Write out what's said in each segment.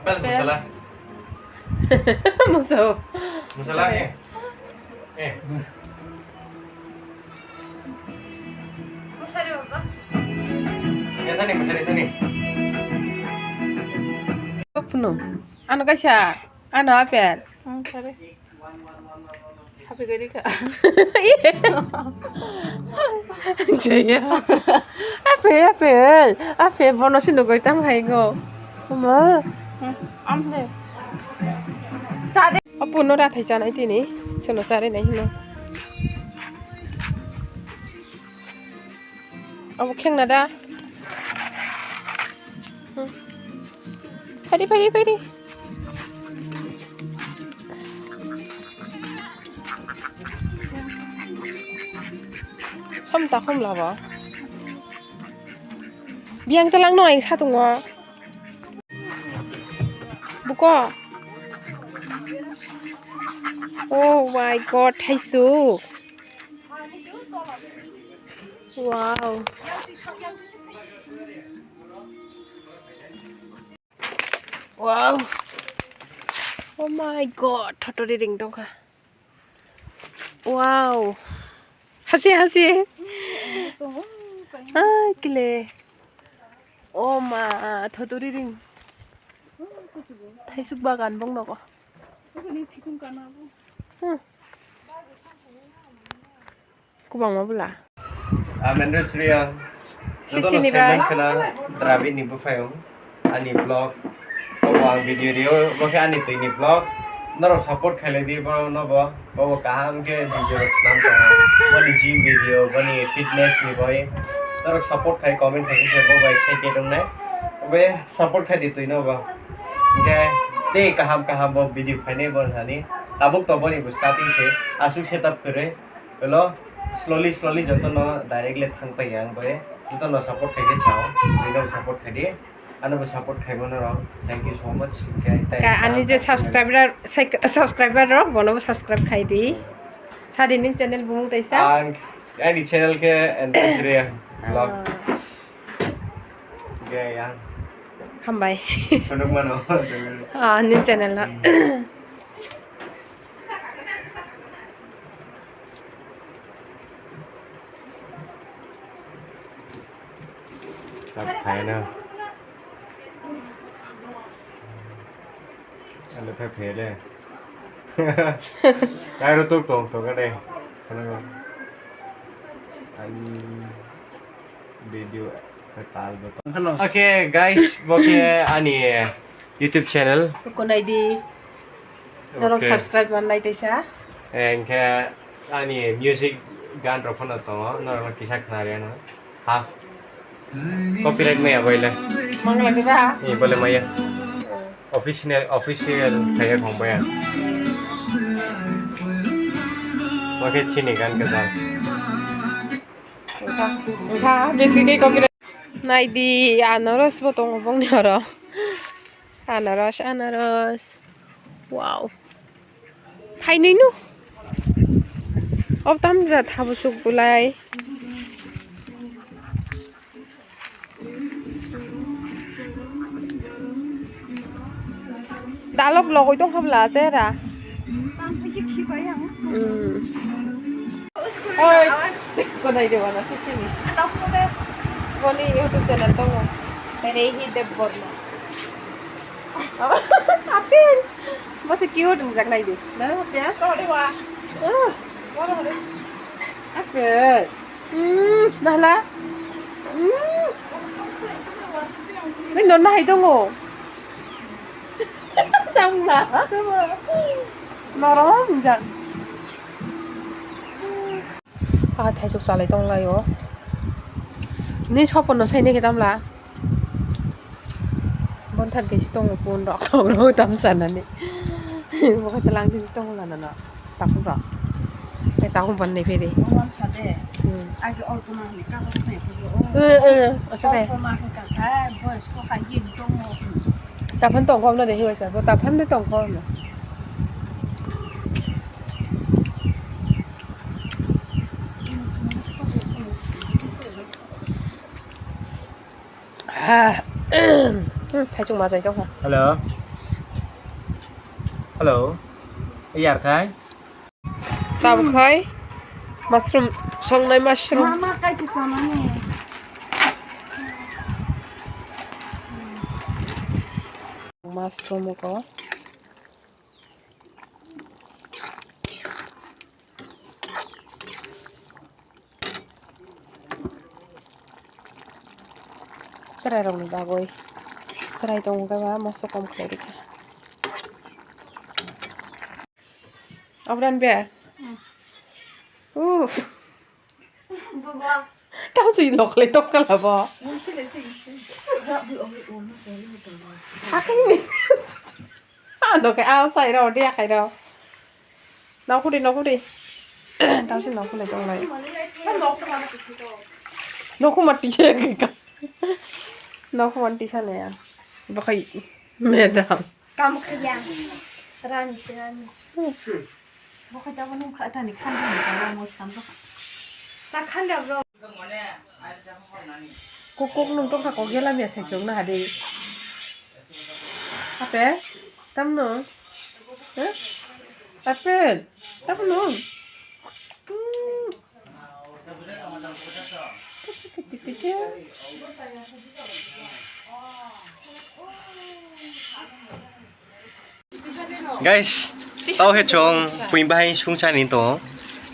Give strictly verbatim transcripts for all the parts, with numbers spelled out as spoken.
Musala. Muso. Musala, eh. Eh. Ya, tani, musala, tani. Kopno. Ano kaisa. Ano apel. Hmm, sorry. Happy gari ka. Jaya. Ape, ape, ape, bono sino goi tam hai go. Ma. Hmm, am de. Cha de. Apu no ra thai cha nai tini. Sono cha re nai hino. Abo khengna da. Hmm. Phaidi, phaidi, phaidi. Som ta khum labo. Biyang telang no ang satungo. Buko. Oh my God, thaisu. Wow. Wow. Oh my God, thotori ring dongkha. Wow. Hasi, hasi. Ai, kile. Oh ma, thotori ring. Thaisuk bagan bong nogo. Hmm. Kubangma bwla. Ang Andres Riang. Jotono sini ba? Saiman khna Dravid ni buphayung. Ani vlog. Obo ang video rio, obo khe ani twi ni vlog. Norok support khailai di borok no bo. Bobo kaham khe video rok swnam tongo. Boni gym video, boni fitness ni bai. Norok support khai, comment khai khe bobo excited wngnai. Obo support khai di twi no bo. Hingkhe tei kaham kaham bo video khainai bo hani. Tabuk to boni bo starting se aswk setup kwrwi. Hello, slowly, slowly jotono directly thang pai ang bai. Jotono support khai khe chao, bino support khai di. Ano bo support khai mano rok. Thank you so much. Hingkhe tei Ka-, ani je kaham kaham subscriber, sek-, subscriber rok, bono bo subscribe khai di. Sadi ni channel bumung taisa. Ang, ani channel khe Andres Ria Vlog. Ah. Hingkhe yang. Hambai. Phunuk mano. Ah, ni channel na. Hmm. Tak phaina. Ale phai phele. Kairo tuk tong tong kade. Ani video. Hello. Okay, guys, bo khe ani YouTube channel. Kunai di. Norok Okay. Subscribe man lai taisa. Eh, hingkhe ani music gan rok phano tongo, norok no kisa khna rwya no. Half copyright maya boile. Mang lagi ba? Eh, bole maya. Official, official kaya khong baya. Bo khe chini gan kwtal. Wngkha, wngkha, bisi khe copyright. Naidi, anaros bo tongo bongni oro. Anaros, anaros. Wow. Thainwi no. Ob tam ja thabo suk bulai. Dalok logoi tong khabla chera. Hmm. Oi, konai de wana sisini. Boni YouTube channel tongo. Rehi Debbarma. Apil. Masa cute wngjak nai di. Na, apil. Ah. Apil. Hmm, nahla. Hmm. Nai non nahai tongo. Tangla. Norom wngjak. Ah, thaisuk chalai tong lai o. Ni sopor no sai nai khe tamla. Bon thang khe si tongo pun rok, rok tam sanani. Bo khe lang khe si tongo lana no. Takhum rok. Tei takhum pan ni phiri. Owan sa de. Hmm. Age olpona ni kabar nai phiri o. Eh, eh, asa de. Olpona hwnkha kha, boys ko hai gin tongo. Taphan tong khom na de hiwai sa. Bo taphan de tong khom na. Ah, hmm, thaichung majai tongkha. Hello. Hello. Iyar khai. Tabuk khai mushroom songnai mushroom. Mama kaisa chamani. Mushroom ko. Chwrairokni bagwi chwrai tongo khe ba moso kom khlai rikha. Abran be. Uff. Tamo sui nok le tok kala bo. Hakini. Ano khe a sai ro dia khai ro. Nokuri, nokuri. Tamo sui nokuri tong lai. Nokuma tisa ka. Nokuma tisa ne ya. Bakai madam. Kam khaya. Rani, rani. Bo khe tabuk nung kha tani khan di kha mo sam bro. Ta khan da bro. Kuk kuk nung tong kha kok gela mia sai chong na hade. Ape, tam nung. Huh? Ape, tam nung. Hmm. Guys, tao khe chwng pui bahai sungchani tongo,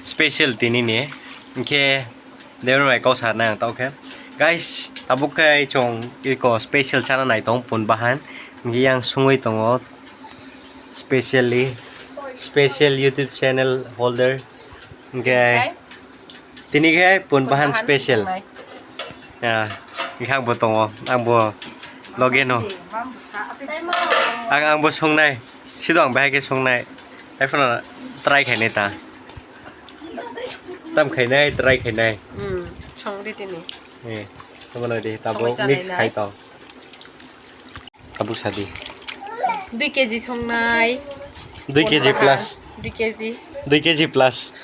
special tini ni. Hinkhe Debra bai kok sa nai ang tao khe. Guys, tabuk khe chwng iko special chana nai tong pun bahan. Hinkhe yang sungwi tongo specially, special YouTube channel holder. Hinkhe tini khe pun bahan special. Ya, hinkhe ang bo tongo, ang bo loge no. Ang, ang bo songnai. Sido ang bahai khe songnai. Hai phano try khainai ta. Tam khainai, try khainai. Hmm, song di tini. Eh, tamo nai di, tabuk mix khai tong. Tabuk sadi. Dui kg songnai. Dui kg plus. Dui kg. Dui kg plus.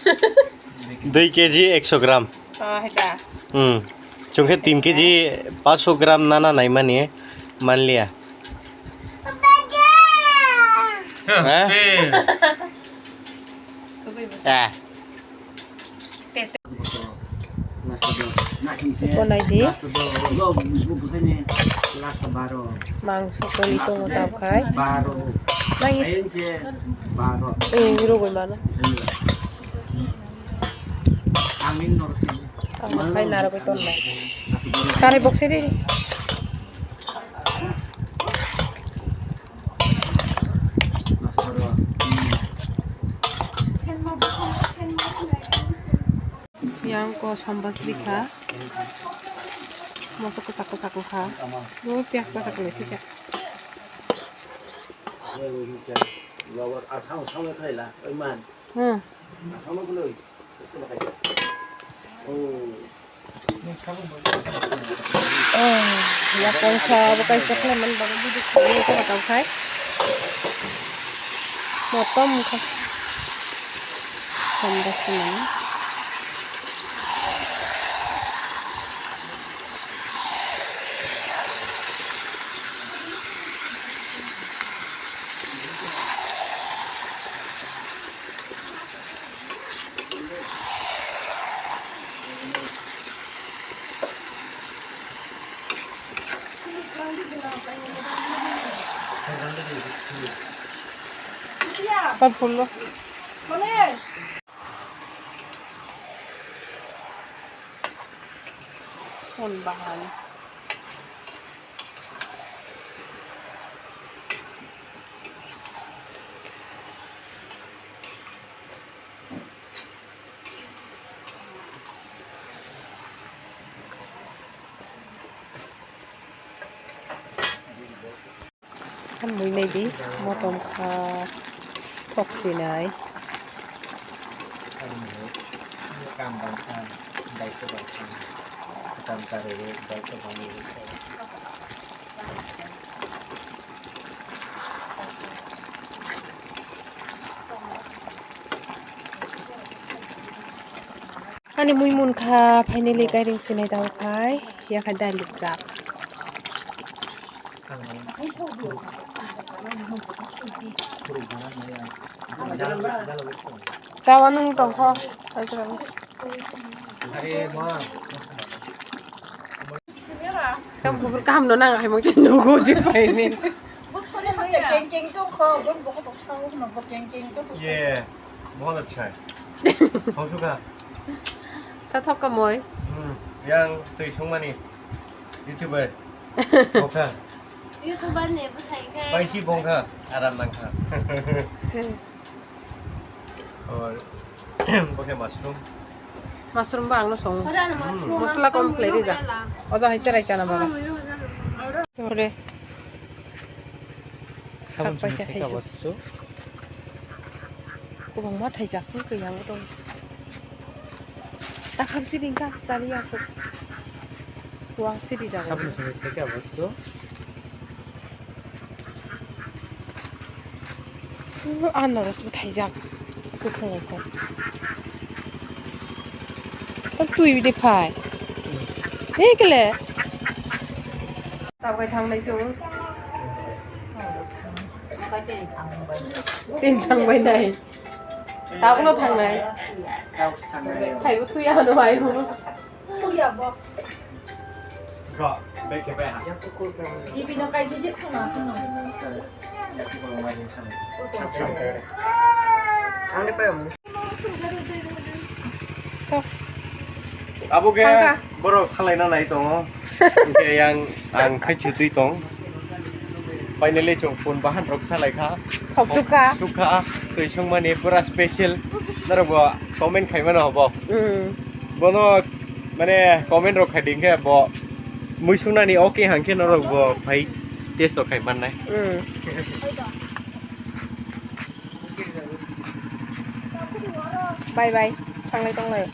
Dui kg ekso gram. Oh, heta. Hmm. Chwng khe tin kg paanch sho gram nana naimani manliya. Ha? Ah. Eko nai di. Mangso kori tongo tabuk khai. Nai. Eh, rogoi mano. Ang khai narogoi tonnai. Kare box ri. Yang ko sambas rikha. Moso kwchak kwchak wngkha. Bo piyaj kwchak kwlai thika. Hmm. Oh, yapon sa bo kaisa khlai man ba video khlai ko tang khai. Motom kha. Samda sini. Purple lo. Phone bahan. Hamwi nai di, motom kha, thok sinai. Ani mui munkha, finally kairing sinai tang khai, yakha dai lupjak. Chawa nung tongkho. Tam kubur kaham no nang hai mung chin nung ko je pai ni. Keng keng tongkho, bon bokol boksa no bo keng keng tongkho. Ye, bahut acha hai. Khosukha. Ta thok ka moi. Hmm, yang twi songmani. YouTuber. Bokha. YouTuber ni bwsai khe. Spicy bongkha, aram nangkha. Or, bokhe mushroom. Mushroom ba ang no songo. Ora no mushroom. Masala kom khlai rijak. Oja hai cherai chana baga. Ore. Sabun Khak bai sini khe theka hai bos su. Kwbangma thaijak, twi kwrwi ang tong. Ta khak sidi kha, chali aswk. Wa sidi jago. Sabun sini theka bos su. Anaros bo thaijak, kwkhwrang khe. Tam twi de phai. Ei kele. Tabuk thang nai chwng. Tin thang bai nai. Tabuk no thang nai. Phai bo twi ano bai bo. Twi ya bo. Go, back ke bai ha. Ibi no kai di je thang na thang na. Ang de pai. Abo khe borok khalaina nai tongo. Hwnkhe yang ang khai chutwi tong. Finally chwng phone bahan rok salai kha. Thok sukha. Sukha, twi songmani pura special. Norok bo comment khai mano hobo. Hmm. Bono mane comment rok khai ding khe bo mui sunani okay hang khe norok bo phai test rok khai mannai. Hmm. Bye bye. Thanglai tonglai.